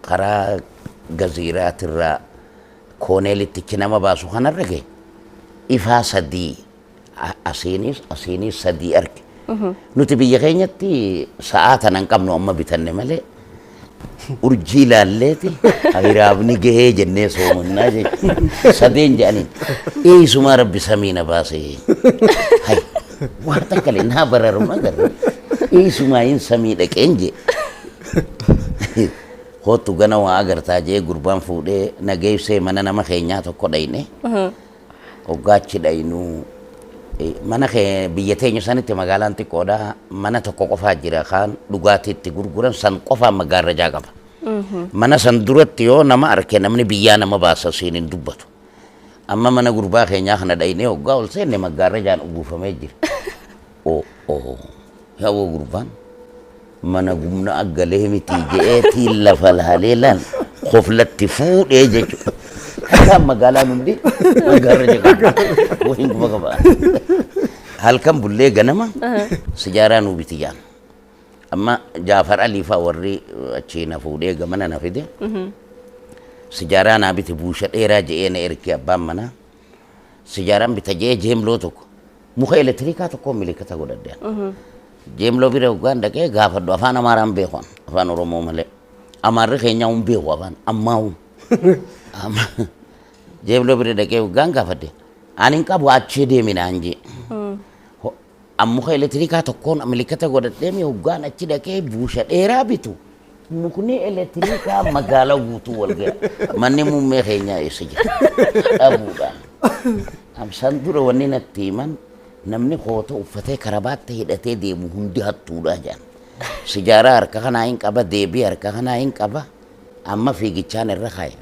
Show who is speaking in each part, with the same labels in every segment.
Speaker 1: Karaa gaziiraatirraa kooneelittichi nama baasu kanarra gahe ifaa sadii asiinis asiinis sadii arge. Nuti biyya keenyatti sa'aa tana hin qabnu, amma bitanne malee urjii ilaalleeti hiraabni gahee jennee soomannaa jechuudha. Sadeen jedhaniin eessumaa rabbi samii na baasee. Hay waan takka illee naa bararuma agarre, eessumaa hin samii dhaqeen jee. Kootu gana waa agartaa jee gurbaan fuudhee na geessee mana nama keenyaa tokko dhayne. Hoggaachi dhaynuu mana kee biyya teenya sanitti magaalaan xiqqoodha, mana tokko qofaa jira, kaan dhugaatii itti gurguran san qofaan maggaarrajaa qaba. Mana san duratti yoo nama arke namni biyyaa nama baasa, siin hin dubbatu. Amma mana gurbaa keenyaa kana dhaynee hoggaa ol seenne maggaarrajaan uwwifamee jira. Oo oo, yaa'oo gurbaan mana gumna aggalee miti je'eetiin lafa laalee laal koflatti fuudhee jechuudha. Akkaan magaalaan hundi maggaarraja qaba. Wahiin quba qaba. Halkan bullee ganama sijaaraa nuu biti jaan. Amma Jaafar Alii fa'a warri achii na fuudhee gamana na fide. Sijaaraa naa biti buusha dheeraa je'ee na erge abbaan manaa. Sijaaraan bita je'ee jeemloo tokko muka elektirikaa tokko milikata godhadhe. Jeemloo bira hoggaan dhaqee gaafadhu afaan Amaaraan beeku, afaan Oromoo malee. Amaarri keenyaa hin beeku afaan ammaa'u. Jeemloo bira dhaqee hoggaan gaafadhe. Ani hin qabu, achii deemi naan jee. An muka elektirikaa tokkoon milikata godhadhee mi hoggaan achi dhaqee buusha dheeraa bitu mukni elektirikaa magaalaa guutuu wal ga'a. Manni muummee keenyaa eessa jira? Dhabuudhaan. Amsaan dura wanni natti himan namni koota uffatee karabaatti hidhatee deemu hundi hattuudha jedhan. Sijaaraa harka kanaa hin qaba, deebii harka kanaa hin qaba. Amma fiigichaan irra kaa'e.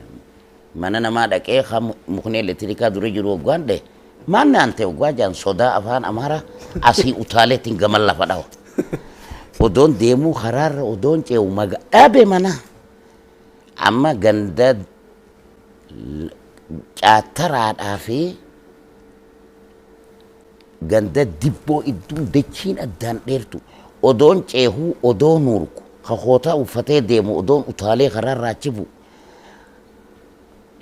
Speaker 1: Mana namaa dhaqee mukni elektirikaa dura jiru hoggaan dha'e. Maan naan ta'e hoggaa jaan sodaa afaan Amaaraa asii utaaleetiin gaman lafa dhawa. Odoon deemuu karaarra odoon ce'u maga dhabe mana. Amma ganda caattaraadhaa fi ganda dibboo idduun dachiin addaan dheertu odoon ceehuu odoon hurku kakootaa uffatee deemu odoon utaalee karaarraa achi bu'u.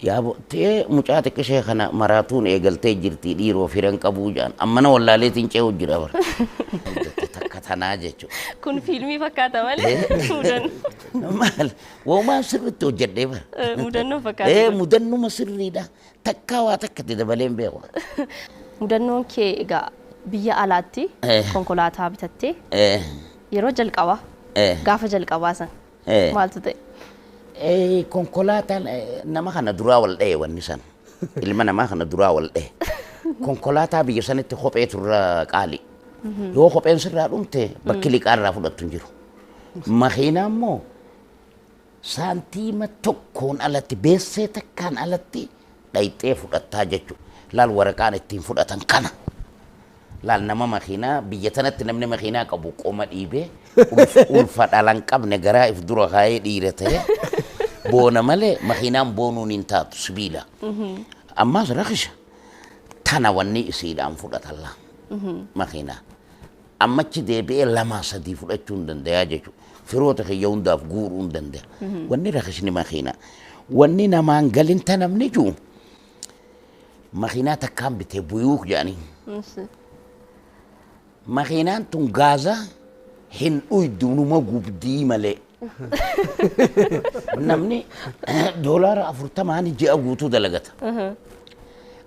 Speaker 1: Yaa ta'ee mucaa xiqqishee kana maraatuun eegaltee jirti, dhiiroo firan qabuu jaan ammana wallaaleetiin ce'uu jira bara. Takka tanaa jechuudha.
Speaker 2: Kun fiilmii fakkaata malee mudannoo.
Speaker 1: Maal woomaan sirriitti hojjedhee bara.
Speaker 2: Mudannoo fakkaata.
Speaker 1: Ee, mudannuma sirriidha. Takkaa waa takka itti dabalee hin beeku.
Speaker 2: Mudannoon kee egaa biyya alaatti konkolaataa bitattee yeroo jalqabaa gaafa jalqabaa san maaltu ta'e?
Speaker 1: Konkolaataan nama kana duraa wal dha'e wanni san. Ilma namaa kana duraa wal dha'e. Konkolaataa biyya sanitti kopheetu irra qaali. Yoo kopheen sirraa dhumte bakki liqaa irraa fudhattu hin jiru. Makiinaa immoo saantiima tokkoon alatti, beessee takkaan alatti dhayxee fudhattaa jechuudha. Laal, waraqaan ittiin fudhatan kana. Laal, nama makiinaa biyya tanatti namni makiinaa qabu qoma dhiibee ulfa dhalan qabne garaa if dura kaayee dhiira ta'e boona malee makiinaan boonuun hin taatu, sibiila. Ammaas rakisha. Tana wanni isiidhaan fudhatan laa makiinaa. Ammachi deebi'ee lamaa sadii fudhachuu hin dandayaa jechuudha. Firoota kiyya hundaaf guuruu hin danda'a. Wanni rakisni makiinaa. Wanni namaan galin ta namni jiru makiinaa takkaan bitee buyuuk jedhanii. Makiinaan tun gaaza hin dhuydu, numa gubdii malee. Namni $40n ji'a guutuu dalagata.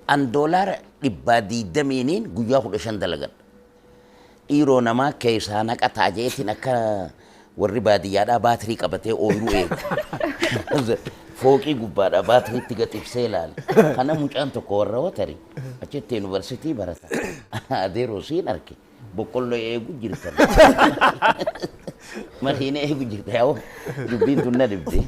Speaker 1: An $120n guyyaa 15 dalagadha. Dhiiroo namaa keessaa naqataa jeetiin akka warri baadiyyaadhaa baatirii qabatee ooyiruu eegu. Fooqii gubbaadhaa baatiriitti gaxibsee ilaala. Kana mucaan tokko warra watari achitti yuunivarsiitii barata. Adeeroo siin arke, boqqolloo eegu jirtan. Makiina eegu jirta, yaa'u dubbiin tun na dhibde.